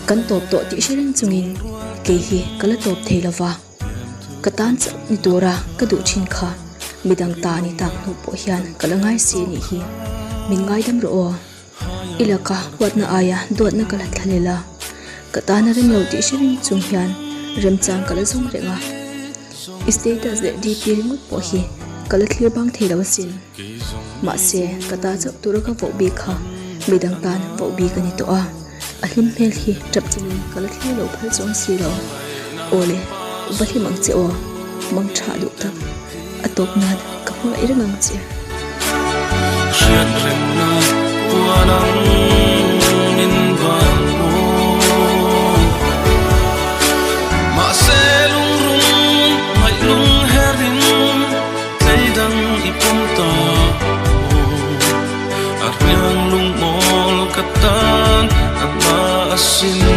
Kan tawp tawh tih hre reng chungin kei hi ka la tawp thei lo va, ka tan chauh ni tura ka duh thin kha midang ta ni tak hnu pawh hian ka la ngai si anih hi. Min ngaidam rawh aw. I laka huatna aia duatna ka la thlalel a, ka tana rem lo tih hre reng chung hian remchang ka la zawng reng a. I status leh DP ringawt pawh hi ka la thlir bang thei lo asin. Mahse, ka ta chauh tura ka voh bik kha midang tan voh bik a ni tawh a, a hlim hmel hi tap chungin ka la thlir lo phal chuang si lo. Aw le, va hlim ang che aw, mang tha duh tak, a tawp nan ka hmangaih reng ang che. Hriat rengna puan ang min ban maw? Mahse lungrung ngaih lung herin tlei dang i pawm ta maw? A riang lungmawl ka tan a hma asin.